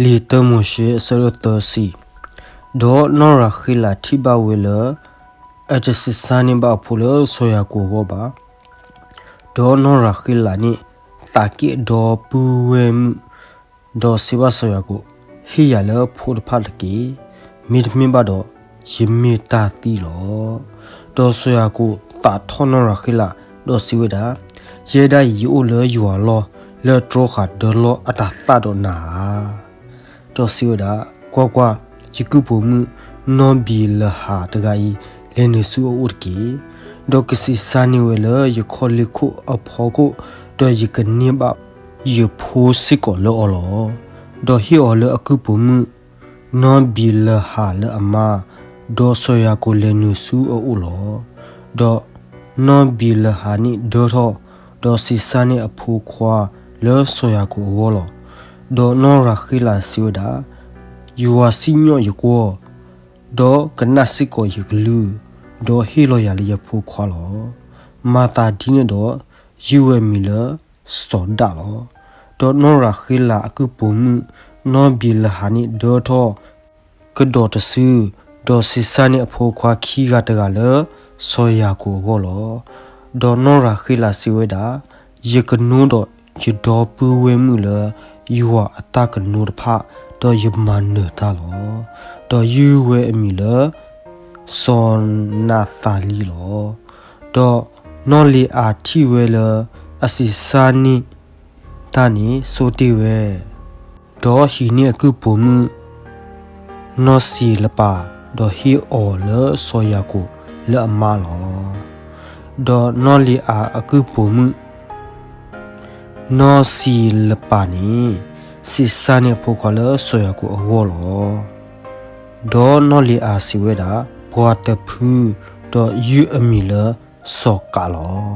လံာ်တၢမိၤၡ့ အဆၢဒိၣ်သၢဆံ, ဒီးနီၢ်ရၤဃ့လးထံၣ်ဘၣ်ဝဲလၢ အတဆံးစၢ်န့ၢ်ဘၣ်အဖိလၢစီၤယၤကိာ်အဂီၢ်ဘၣ်. ဒီးနီၢ်ရၤဃ့လးန့ၣ် သးက့ၣ်ဒီပုၢ်ဝဲၢ်မုၣ်, ဒီးစံးဘၣ်စီၤယၤကိာ်, ဟ့ၣ်ယၤလၢဖိတဖၣ်တက့ၢ်. မ့တမ့ၢ်ဘၣ်ဒီး ယမ့ၢ်တၢ်သံလီၤ. ဒီးစီၤယၤကိာ်သးထီၣ်နီၢ်ရၤဃ့လး, ဒီးစံးဝဲဒၣ်, ယဲဒၣ်အံၤယအိၣ်လၢယွၤလီၢ်, လၢတြီဃာ်ဒၢလီၢ်အတၤသၣ်ဒီးနၤဧါ. ဒီးစံးဝဲဒၣ်, ကွၢ်ကွၢ်, ယကုၢ်ပိာ်မုၣ်နီၢ်ဘံၤလၤဟးတဂၤအံၤ လဲၤနုာ်ဆူအအိၣ်တက့ၢ်. ဒီးကဆံးစၢ်န့ၢ်ဝဲလၢယခီၣ်လ့ၢ်ခိၣ်အဖီခိၣ်, ဒီးယကန့ၢ်ဘၣ်ယဖိစ့ၢ်ကီးလၢအီၤလီၤ. ဒီးဟ့ၣ်အီၤလၢအကုၢ်ပိာ်မုၣ် နီၢ်ဘံၤလၤဟးလၢအမါ, ဒီးစီၤယၤကိာ်လဲၤနုာ်ဆူအအိၣ်လီၤ. ဒီးနီၢ်ဘံၤလၤဟးန့ၣ်ဒၢထီၣ်, ဒီးဆံးစၢ်န့ၢ်အဖိခွါလၢစီၤယၤကိာ်အဂီၢ်လီၤ. ဒီးနီၢ်ရၤဃ့လးစံးဝဲဒၣ်, ယွၤစံၣ်ညီၣ်ယကွီၢ်, ဒီးကနၣ်စ့ၢ်ကီးယကလုၢ်, ဒီးဟ့ၣ်လီၤယၤလၢယဖိခွါလီၤ. မၤသးဒ်န့ၣ်ဒီး ယုၢ်ဝဲအမံၤလၢစီၤဒၣ်လီၤ. ဒီးနီၢ်ရၤဃ့လးအကုၢ်ပိာ်မုၣ် နီၢ်ဘံၤလၤဟးန့ၣ်ဒၢထီၣ်ကဒီးတစု, ဒီးဆံးစၢ်န့ၢ်အဖိခွါခံဂၤတဂၤလၢစီၤယၤကိာ်အဂီၢ်လီၤ. ဒီးနီၢ်ရၤဃ့လးစံးဝဲဒၣ်, ယကနိဒီးယဒီပုၢ်ဝဲၢ်မုၣ်လၢယွၤအတၢ်ကနိတဖၣ်, ဒီးယမၤနၢၤတၢ်လီၤ. ဒီးယုၢ်ဝဲအမံၤလၢစီၤနးသၤလံလီၤ. ဒီးနီၢ်လံၤအၤထံၣ်ဝဲလၢအဆံးစၢ်န့ၢ်တၢ်န့ၣ် ဆိတ့ၢ်ဝဲ, ဒီးဟံးန့ၢ်အကုၢ်ပိာ်မုၣ် နီၢ်စံၤလပၤ, ဒီးဟ့ၣ်အီၤလၢစီၤယၤကိာ်လၢအမါလီၤ. ဒီးနီၢ်လံၤအၤအကုၢ်ပိာ်မုၣ် နီၢ်စံၤလပၤန့ၣ် ဆံးစၢ်န့ၢ်အဖိခွါလၢစီၤယၤကိာ်အဂီၢ်လီၤ. ဒီးနီၢ်လံၤအၤစံးဝဲဒၣ်, ပှၤတဖု, ဒီးယုၢ်အမံၤလၢစီၤကးလီၤ.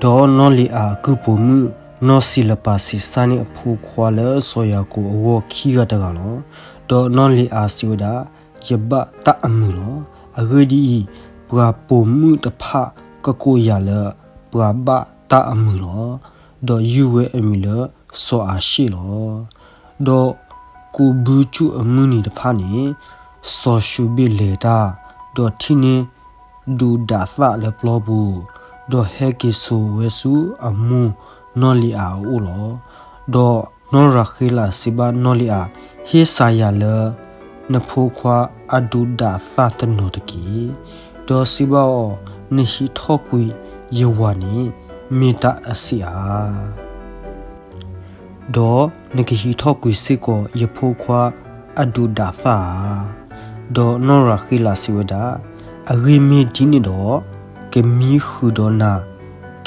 ဒီးနီၢ်လံၤအၤအကုၢ်ပိာ်မုၣ် နီၢ်စံၤလပၤ ဆံးစၢ်န့ၢ်အဖိခွါလၢစီၤယၤကိာ်အဂီၢ်ခံဂၤတဂၤလီၤ. ဒီးနီၢ်လံၤအၤစံးဝဲဒၣ်, ယဘၣ်တၢ်အမုာ်လီၤ. အဂ့ၢ်ဒ်အံၤ, ပှၤပိာ်မုၣ်တဖၣ်ကကိးယၤလၢပှၤဘၣ်တၢ်အမုာ်လီၤ. ဒီးယုၢ်ဝဲအမံၤလၢစီၤအၤၡ့ၣ်လီၤ. ဒီးကိးဘုကၠူၣ်အမုၢ်နံၤတဖၣ်န့ၣ် စီၤၡူဘ့ၣ်လဲၤတၢ်, ဒီးထံၣ်န့ၢ်ဒုးဒးသၣ်လၢပျီပူၤ, ဒီးဟဲက့ၤစိာ်ဝဲဆူအမိၢ်နီၢ်လံၤအၤအအိၣ်လီၤ. ဒီးနီၢ်ရၤဃ့လးစံးဘၣ်နီၢ်လံၤအၤ, ဟ့ၣ်စးယၤလၢနဖိခွါအဒုးဒးသၣ်တနီၤတက့ၢ်. ဒီးစံးဘၣ်အီၤ, နဟံးထီၣ်ကွံာ်ယဝၤန့ၣ် မ့ၢ်တၢ်အဆံးဧါ. ဒီးနကဟံးထီၣ်ကွံာ်စ့ၢ်ကီးယဖိခွါအဒုးဒးသၣ်ဧါ. ဒီးနီၢ်ရၤဃ့လးစံးဝဲဒၣ်, အဂ့ၢ်မ့ၢ်ဒ်န့ၣ်ဒီး, ကမံဃုာ်ဒီးနၤ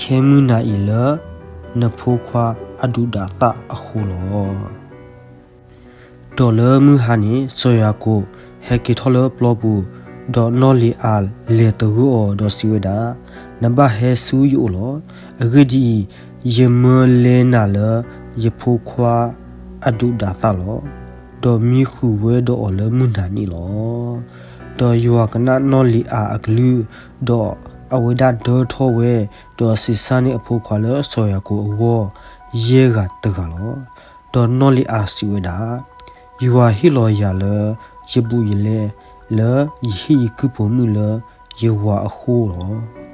ခဲမုၢ်နၤအံၤလၢနဖိခွါအဒုးဒးသၣ်အဃိလီၤ. ဒီးလၢမုၢ်ဟါန့ၣ် စီၤယၤကိာ်ဟဲက့ၤထီၣ်လၢပျီပူၤ, ဒီးနီၢ်လံၤအၤလဲၤသဂၢၢ်အီၤဒီးစံးဝဲဒၣ်, နဘၣ်ဟဲဆူယအိၣ်လီၤ. အဂ့ၢ်ဒ်အံၤ, ယမၢလဲနၤလၢယဖိခွါအဒုးဒးသၣ်လီၤ. ဒီးမံဃုာ်ဝဲဒီးအီၤလၢမုၢ်နၤန့ၣ်လီၤ. ဒီးယွၤကနၣ်နီၢ်လံၤအၤအကလုၢ်, ဒီးအဝဲဒၣ်ဒၢထီၣ်ဝဲ, ဒီးဆံးစၢ်န့ၢ်အဖိခွါလၢစီၤယၤကိာ်အဂီၢ် ယဲၢ်ဂၤတဂၤလီၤ. ဒီးနီၢ်လံၤအၤစံးဝဲဒၣ်, ယွၤဟ့ၣ်လီၤယၤလၢယဘူးယလဲ, လၢယဟ့ၣ်ယကုၢ်ပိာ်မုၣ်လၢယဝၤအဃိလီၤ.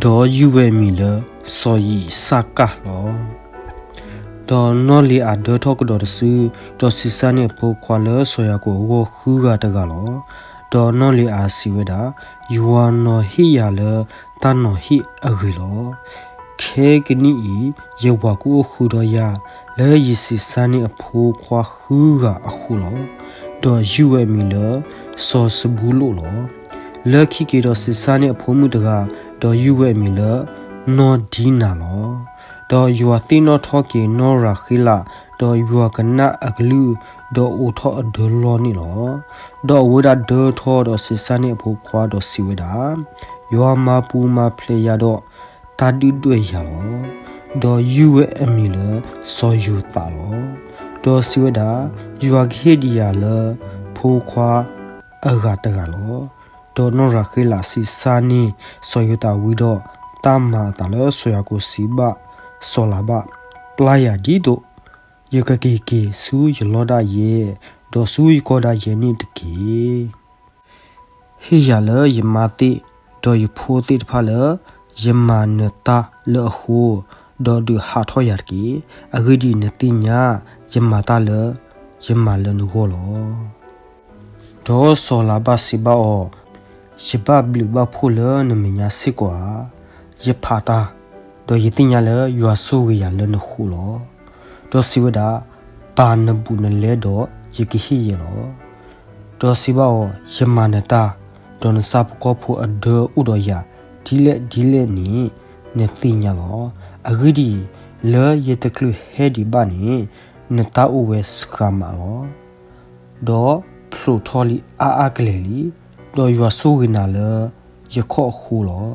ဒီးယုၢ်ဝဲအမံၤလၢစီၤယံးစၢ်ကၢ်လီၤ. ဒီးနီၢ်လံၤအၤဒၢထီၣ်ကဒီးတစု, ဒီးဆံးစၢ်န့ၢ်အဖိခွါလၢစီၤယၤကိာ်အဂီၢ်ဃုဂၤတဂၤလီၤ. ဒီးနီၢ်လံၤအၤစံးဝဲဒၣ်, ယွၤနီၤဟ့ၣ်ယၤလၢတၢ်နီၤဟ့ၣ်အဂ့ၤလီၤ. ခဲကနံၣ်အံၤ, ယဝၤကအိၣ်ဃုာ်ဒီးယၤ, လၢယဆံးစၢ်န့ၢ်အဖိခွါဃုဂၤအဃိလီၤ. ဒီးယုၢ်ဝဲအမံၤလၢစီၤစဘူလိၣ်လီၤ. လၢခံက့ၤဒီးဆံးစၢ်န့ၢ်အဖိမုၣ်တဂၤ, ဒီးယုၢ်ဝဲအမံၤလၢနီၢ်ဒံနၤလီၤ. ဒီးယွၤသ့ၣ်နီၣ်ထီၣ်က့ၤနီၢ်ရၤဃ့လး, ဒီးယွၤကနၣ်အကလုၢ်, ဒီးအိးထီၣ်အဒၢလီၢ်န့ၣ်လီၤ. ဒီးအဝဲဒၣ်ဒၢထီၣ်ဒီးဆံးစၢ်န့ၢ်အဖိခွါဒီးစံးဝဲဒၣ်, ယွၤမၤပူၤမၤဖျဲးယၤဒီးတၢ်ဒုၣ်ဒွဲၣ်ယၤလီၤ. ဒီးယုၢ်ဝဲအမံၤလၢစီၤယိၤသးလီၤ. ဒီးစံးဝဲဒၣ်, ယွၤကဟ့ၣ်ဒံးယၤလၢဖိခွါအဂၤတဂၤလီၤ. ဒီးနီၢ်ရၤဃ့လးဆံးစၢ်န့ၢ်စီၤယိၤသးဝံၤဒီး, တၢ်မၤအသးလၢစီၤယၤကိာ်စံးဘၣ်စီၤလၤဘၣ်, ပျၢ်ယၤဒ်သိး ယကက့ၤက့ၤဆူယလီၢ်ဒၣ်ယဲ, ဒီးဆူယကီၢ်ဒၣ်ယဲန့ၣ်တက့ၢ်. ဟ့ၣ်ယၤလၢယမါသ့ၣ်, ဒီးယဖိသ့ၣ်တဖၣ်လၢ ယမၤနတၢ်လၢအဃိ, ဒီးဒုးဟးထီၣ်ယၤတက့ၢ်. အဂ့ၢ်ဒ်အံၤ, နသ့ၣ်ညါယမၤတၢ်လၢယမၤလၢနဂီၢ်လီၤ. ဒီးစီၤလၤဘၣ်စံးဘၣ်အီၤ, ယဘၣ်ဘျုးဘၣ်ဖှိၣ်လၢနမဲာ်ညါစ့ၢ်ကီးဧါ. ယဖးတၢ်, ဒီးယသ့ၣ်ညါလၢယွၤဆိၣ်ဂ့ၤယၤလၢနဃိလီၤ. ဒီးစံးဝဲဒၣ်, ပာ်နဘူးနလဲဒီးယကဟ့ၣ်ယဲလီၤ. ဒီးစံးဘၣ်အီၤ, ယမၤနတၢ်, ဒီးနဆၣ်ဖိကီၢ်ဖိအဒၢအိၣ်ဒီးယၤဒ်လဲၣ်ဒ်လဲၣ်န့ၣ် နသ့ၣ်ညါလီၤ. အဂ့ၢ်ဒ်အံၤ, လၢယတချုးဟဲဒံးဘၣ်န့ၣ် နတၢ်အိၣ်ဝဲစှၤမးလီၤ. ဒီးဖျိးထီၣ်လံအါအါကလဲာ်လံ, ဒီးယွၤဆိၣ်ဂ့ၤနၤလၢယခီၣ်အဃိလီၤ.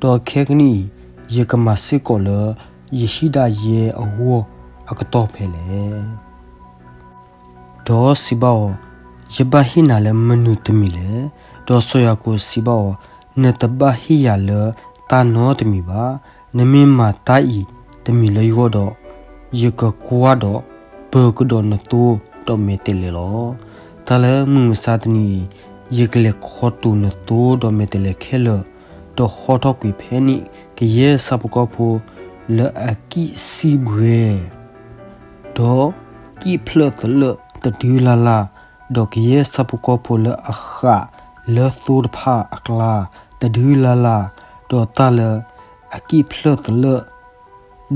ဒီးခဲကနံၣ်အံၤ ယကမၤစ့ၢ်ကီးလၢယဟံၣ်ဒၣ်ယဲအဂီၢ်အကတီၢ်ဖဲလဲၣ်. ဒီးစံးဘၣ်အီၤ, ယဘၣ်ဟ့ၣ်နၤလၢမနုၤတမံၤလဲၣ်. ဒီးစီၤယၤကိာ်စံးဘၣ်အီၤ, နတဘၣ်ဟ့ၣ်ယၤလၢတၢ်နီတမံၤဘၣ်. နမ့ၢ်မၤတၢ်အံၤတမံၤလၢယဂီၢ်ဒီး, ယကကွၢ်ဒီးပၢၤကဒီးနသိဒီးမဲာ်တဲးလဲးလီၤ. တၢ်လၢမုၢ်မဆါတနံၤအံၤ, ယကလဲၤခီတုၤနသိဒီးမဲာ်တဲးလဲးခဲလၢာ်, ဒီးဟီထီၣ်ကွံာ်ဖဲန့ၣ် ကယဲၢ်ဆၣ်ဖိကီၢ်ဖိလၢအကံၣ်စံၣ်ဘှဲ ဒီးကံၣ်ဖျၢၣ်သလၢၣ်တဒုလၢ်လၢ်, ဒီးကယဲၢ်ဆၣ်ဖိကီၢ်ဖိလၢအဃးလၢသိတဖၣ်အကျါတဒုလၢ်လၢ်, ဒီးတၢ်လၢအကံၣ်ဖျၢၣ်သလၢၣ်,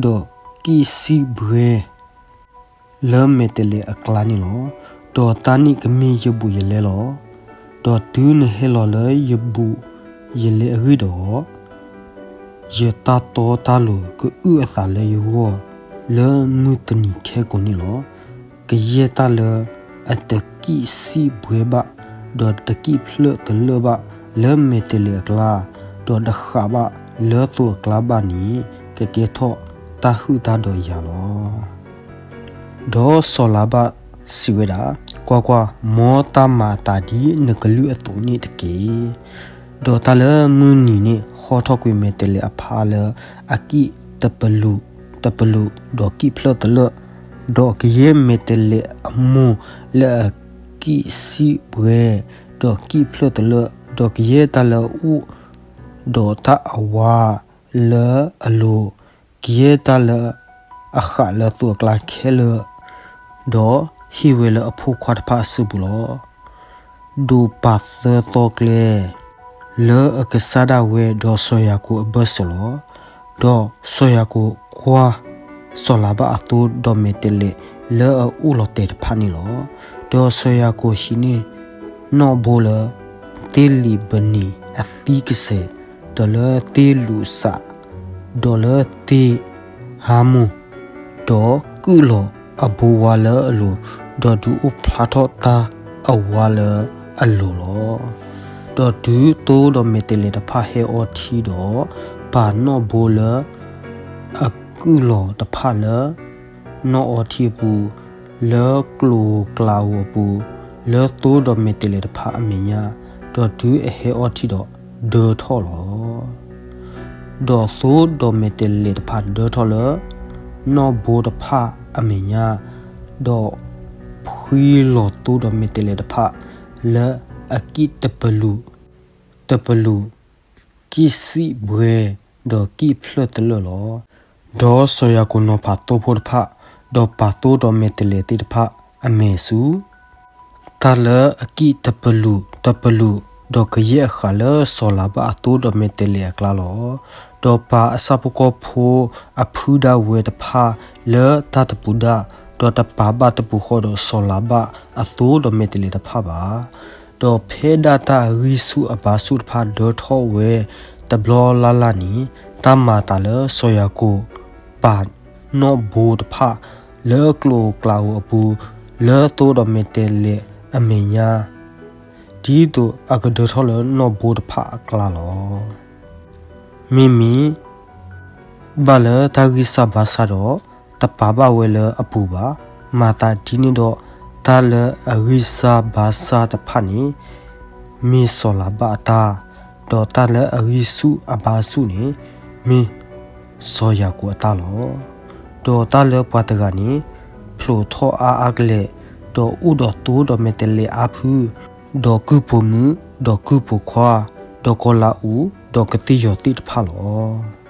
ဒီးကံၣ်စံၣ်ဘှဲ လၢမဲာ်တဲးလဲးအကျါန့ၣ်လီၤ. ဒီးတၢ်န့ၣ်ကမ့ၢ်ယဘူးယလဲလီၤ. ဒီးတုၤနဟဲလီၤလၢယဘူးယလဲအဂ့ၢ်ဒီး, ယတၢ်တီတၢ်လိၤကအုၣ်အသးလၢယဂီၢ်လၢမုၢ်တနံၤခဲကိာ်န့ၣ်လီၤ. ကယဲၢ်တၢ်လၢအတကံၣ်စံၣ်ဘှဲဘၣ်, ဒီးတကံၣ်ဖျၢၣ်သလၢၣ်ဘၣ်လၢမဲာ်တဲးလဲးအကျါ, ဒီးတဃးဘၣ်လၢသိအကျါဘၣ်န့ၣ်, ကကဲထီၣ်တၢ်ဟုၣ်တၢ်ဒီးယၤလီၤ. ဒီးစီၤလၤဘၣ်စံးဝဲဒၣ်, ကွၢ်ကွၢ်, မ်တၢ်မၤအသးဒ်နကလုၢ်အသိးန့ၣ်တက့ၢ်. ဒီးတၢ်လၢမုၢ်နံၤန့ၣ်ဟီထီၣ်ကွံာ်မဲာ်တဲးလဲးအဖါလၢအကံၣ်တပလူးတပလူး, ဒီးကံၣ်ဖျၢၣ်သလၢၣ်, ဒီးကယဲၢ်မဲာ်တဲးလဲးအမိၢ်လၢအကံၣ်စံၣ်ဘှဲ, ဒီးကံၣ်ဖျၢၣ်သလၢၣ်, ဒီးကယဲၢ်တၢ်လၢအအိၣ်ဒီးတၢ်အဝါလၢအလိၤ, ကယဲၢ်တၢ်လၢအဃးလၢသိအကျါခဲလၢာ်, ဒီးဟ့ၣ်ဝဲလၢအဖိခွါတဖၣ်အစုပူၤလီၤ. ဒိးပာ်သၢသီကျဲ လၢအကစၢ်ဒၣ်ဝဲဒီးစီၤယၤကိာ်အဘၢၣ်စၢၤလီၤ. ဒီးစီၤယၤကိာ်ကွၢ်စီၤလၤဘၣ်အသိဒီးမဲာ်တဲးလဲးလၢအအိၣ်လီၤတဲာ်တဖၣ်န့ၣ်လီၤ. ဒီးစီၤယၤကိာ်ဟံးန့ၢ်နီၣ်ဘိလၢသ့ၣ်လံးဘနံၤအသံကစဲၤ, ဒီးလၢသ့ၣ်လူးစး, ဒီးလၢသ့ၣ်ဟါမိၢ်, ဒီးကုၣ်လီၤအဘိဝါလၢအလိၤ, ဒီးဒုးအိၣ်ဖျါထီၣ်တၢ်အဝါလၢအလိၤလီၤ. ဒီးတုၤသိဒီးမဲာ်တဲးလဲးတဖၣ်ဟဲအီထံဒီး, ပာ်နီၣ်ဘိလၢ အကုၣ်လီၤတဖၣ်လၢနီၣ်အီထံအပူၤ, လၢကျိၤကျးဧိၤအပူၤ, လၢသိဒီးမဲာ်တဲးလဲးတဖၣ်အမဲာ်ညါ, ဒီးတုၤအဟဲအီထံဒီးဒၢထီၣ်လီၤ. ဒီးသိဒီးမဲာ်တဲးလဲးတဖၣ်ဒၢထီၣ်လၢနီၣ်ဘိတဖၣ်အမဲာ်ညါ, ဒီးဖှံလီၤသိဒီးမဲာ်တဲးလဲးတဖၣ်လၢအကံၣ်တပလူး, တပလူး, ကံၣ်စံၣ်ဘှဲ, ဒီးကံၣ်ဖျၢၣ်သလၢၣ်လီၤ. ဒီးစီၤယၤကိာ်နီၤဖးသိဖိတဖၣ်, ဒီးပာ်သိဒီးမဲာ်တဲးလဲးသ့ၣ်တဖၣ်အမဲာ်ဆူ တၢ်လၢအကံၣ်တပလူးတပလူး, ဒီးကယဲၢ်အဃးလၢစီၤလၤဘၣ်အသိဒီးမဲာ်တဲးလဲးအကျါလီၤ. ဒီးပာ်အဆၣ်ဖိကီၢ်ဖိအဖုဒၣ်ဝဲတဖၣ်လၢတၢ်တပူၤဒၣ်, ဒီးတပာ်ဘၣ်တပူၤဃီဒီးစီၤလၤဘၣ်အသိဒီးမဲာ်တဲးလဲးတဖၣ်ဘၣ်. ဒီးဖဲဒၣ်တၢ်အဂံၢ်ဆူၣ်အဘါဆူၣ်တဖၣ်ဒၢထီၣ်ဝဲတဘျီလၢ်လၢ်န့ၣ်, တၢ်မၤအသးလၢစီၤယၤကိာ်ပာ်နီၣ်ဘိတဖၣ် လၢကျိၤကျးဧိၤအပူၤ, လၢသိဒီးမဲာ်တဲးလဲးအမဲာ်ညါ, ဒ်သိးအကဒၢထီၣ်လၢနီၣ်ဘိတဖၣ်အကျါလီၤ. မ့မ့ၢ် ဘၣ်လၢတၢ်ဂံၢ်စၢ်ဘါစၢ်ဒီး တပာ်ဘၣ်ဝဲလၢအပူၤဘၣ်. မၤသးဒ်န့ၣ်ဒီး တၢ်လၢအဂံၢ်စၢ်ဘါစၢ်တဖၣ်န့ၣ် မ့ၢ်စီၤလၤဘၣ်အတၢ်, ဒီးတၢ်လၢအဂံၢ်ဆူၣ်အဘါဆူၣ်န့ၣ် မ့ၢ်စီၤယၤကိာ်အတၢ်လီၤ. ဒီးတၢ်လၢပှၤတဂၤန့ၣ် ဖျိးထီၣ်အါအါကလဲာ်, ဒီးအိၣ်ဒီးသိဒီးမဲာ်တဲးလဲးအါဖုၣ်, ဒီးကုၢ်ပိာ်မုၣ်, ဒီးကုၢ်ပိာ်ခွါ, ဒီးကီၤလၤအူ, ဒီးကသ့ၣ်ယီၤသ့ၣ်တဖၣ်လီၤ.